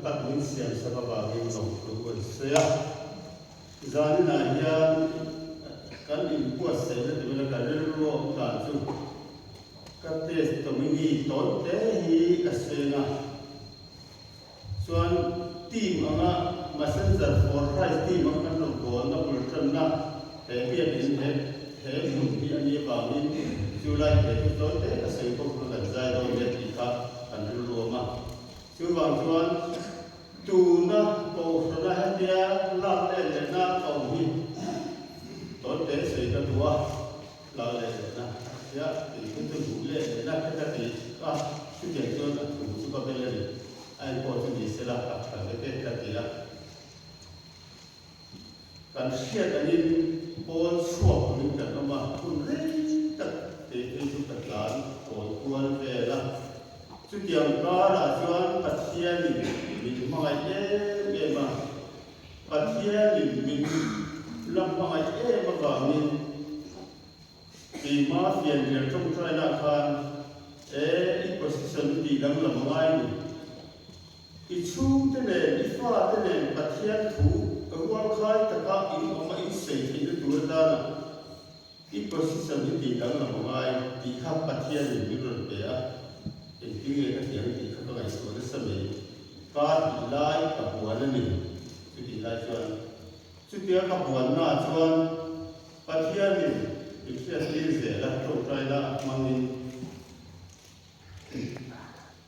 tak min siamsak avangin lawmthu an sawi a. Zaninah hian kan inbuatsaihna ti ila ka rilru a awm dan chu ka testimony tawn te hi ka sawi ang a. Chuan team anga Messenger for Christ team ang kan rawn bawlna bul tanna he biakinn he he hmun hi a nih avangin chu lai he chu tawi te ka sawi bawk kha kan zai dawn nia tih kha kan rilru awm a. Chuvang chuan tuna kohhrana hetia lak let lehna ka awm hi tawi te sawi ka duh a. Lal leh lehna a tia tih chu chu duh leh lehna kha ka ti a, chutiang chuan a thu chu ka bel a ni. A enkawl chu ni sela a tha vek e ka ti a. Kan hriat angin pawl chhuak turin kan awm a, hun rei tak kei phei chu ka tlan kawi kual vel a. Chutiang karah chuan Pathianin min hmangaih em em a. Pathianin min la hmangaih em avangin keima fianrial tawngtaina khan e i position i tih danglam a ngai ni. I chhungte nen, i fate nen Pathian thu rualkhai taka in awm a insawi theihna tur atana I position hi tih danglam a ngai tih kha Pathianin min rawn pe a, engtin nge ka tih ang tih kha ka ngaihtuah nasa mai. Kar tih lai ka buan a ni. Chutih lai chuan chutia ka buannaah chuan Pathianin min hriattir zel a, tawngtaina a hmangin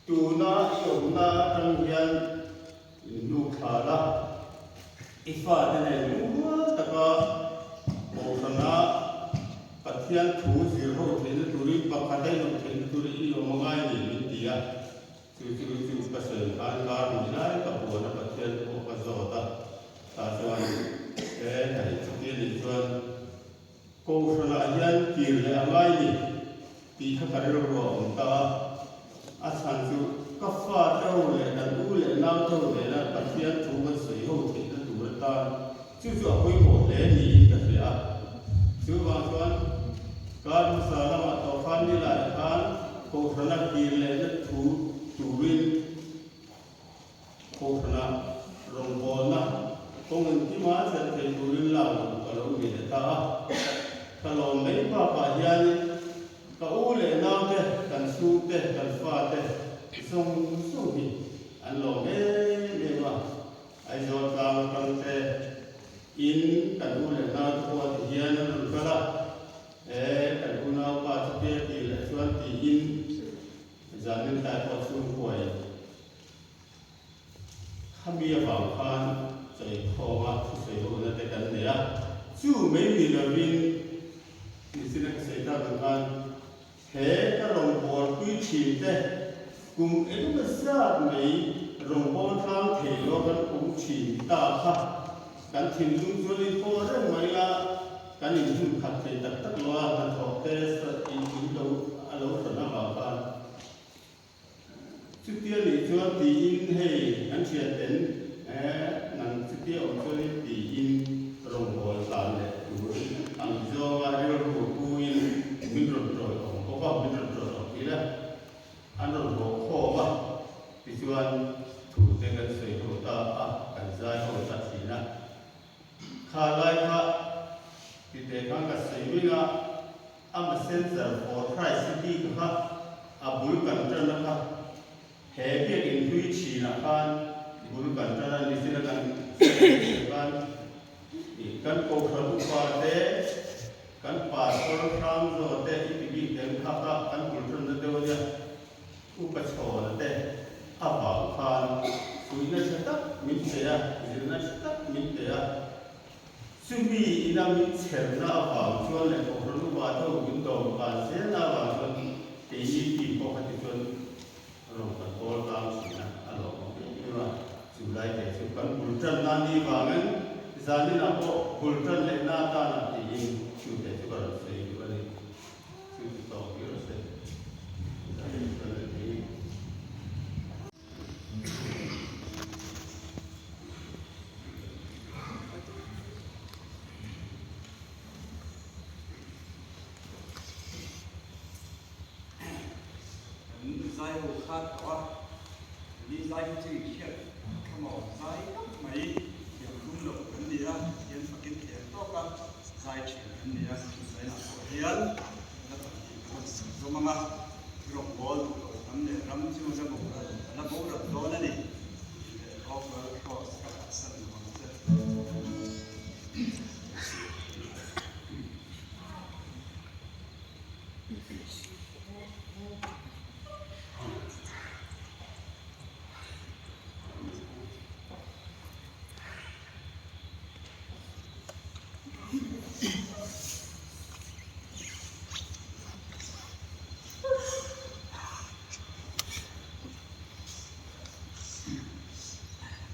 Tuna i awmna atang hian in hnuk thla la, i fate nen lungrual taka Kohhrana Pathian thu zir ho theihna turin pakhat a inawm theihna turin i awm a ngai ni min ti a. Chu chu chu ka sawi khan kar hnih lai ka buan a Pathian pawh ka zawt a, tah chuan he hei chuti anih chuan Kohhranah hian kir leh a ngai ni tih kha ka rilru a awm ta a, a chhan chu ka fate ho leh kan u leh naute ho nena Pathian thu kan sawi ho theihna tur atan chu chu a pawimawh hle niin ka hria a. Chuvang chuan kar hmasa lamah tawh khan nilai khan Kohhrana kir lehna thu turin Kohhrana rawngbawlna kawng engkima chelh thei turin lak duh ka lo ni leh ta a. Ka lawm mai bakah hianin ka u leh naute, kan chhungte, kan fate zawng zawng hi an lawm em em a. Aizawl tlang atangte in kan u leh naute pawh a ti hian an rawn kal a, e kan unaupa chutia tih leh chuan tiin Zanin tlai pawh chhungkuai khami avang khan chawikhawma thusawi hona te kan nei a, chu mai ni lovin nichina ka sawi tak ang khan he ka rawngbâwl pui thin te kum engemaw zat mai rawngbâwl tlang thei lo kan awm thin ta kha kan thinlung chuan inpawh reng mai la. Kan inhmun khat thei tak tak lo a, hnathawh te in in lo a lo hran avang khan chutia nih chuan tiin hei an thianten eh nang chutia awm chuanin tiin rawngbâwl tlan leh tur ang zawnga rilru puin min rawn ṭawi awm bawk a, min rawn ṭawi awm tih la an rawn bawh khawm a, tichuan thu te kan sawi ho ta a, kan zai ho ta thin a. Kha lai kha tite khan ka sawi mai a, a Messenger for Christ hi tih kha a bul kan tan a kha, he biakinn hlui thinah khan bul kan tan a, nichina kan sawi khan kan Kohhran upa te, kan Pastor Hrangzaw te i ti bik tel kha kha kan bul tanna deuh a nia. Upa chhawna te a vang khan fuihna tha tak min pe a, zirna tha tak min pe a. Chumi ina min chherna avang chuan leh Kohhran upa te ho min dawm kan zelna avang chuan keini team pawh kha ti chuan rawn kan kawl tlang thin a, a lawmawm em em a. Chu lai te chu kan bul tanna ni vangin zaninah pawh bul tan lehna atana tiin chu te chu ka rawn sawi duh a ni. Kan zai ho kha tawh a, ni zai hi chu i hriat kha.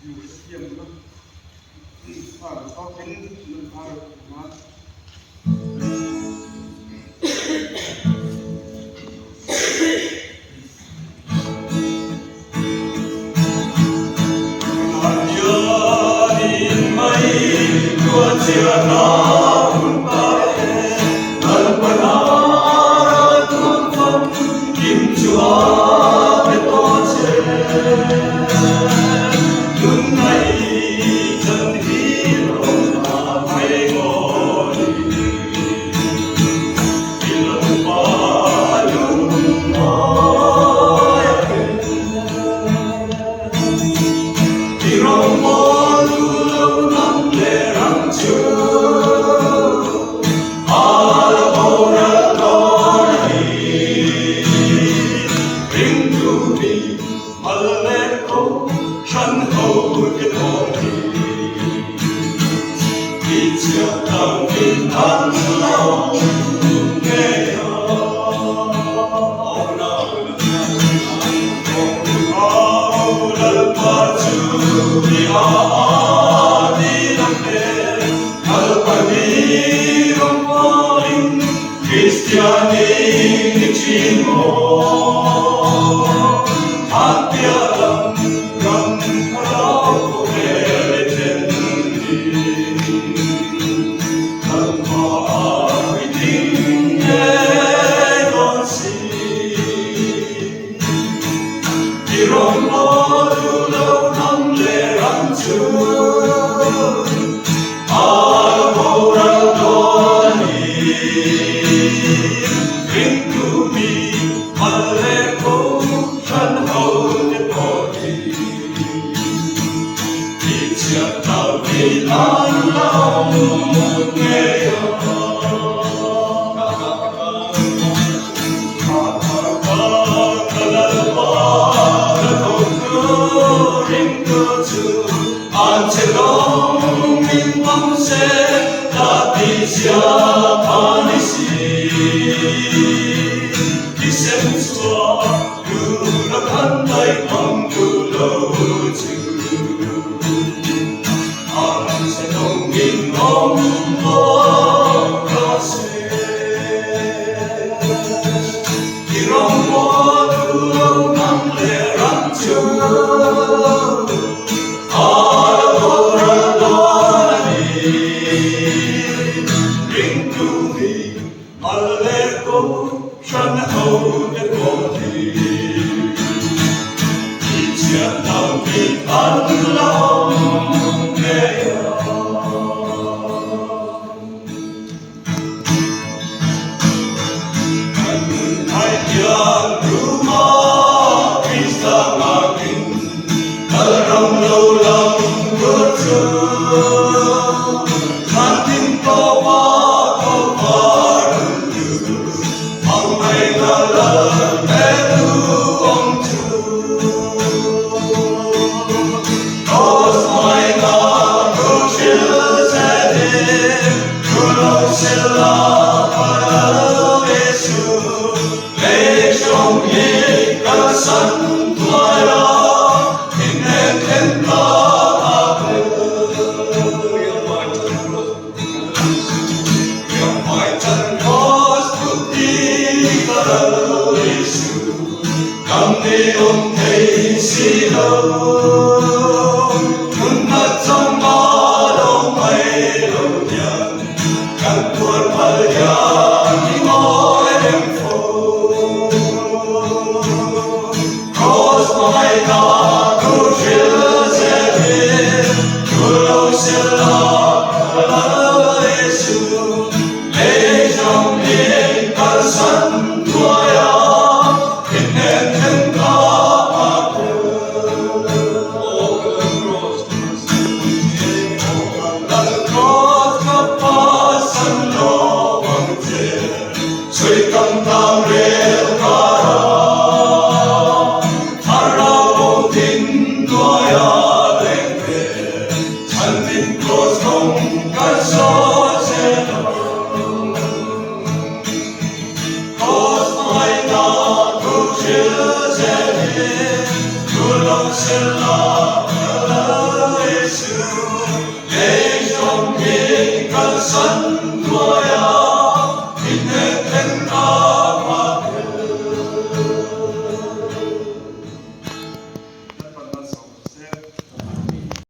Min hrethiamna nghal tawkin min har nan.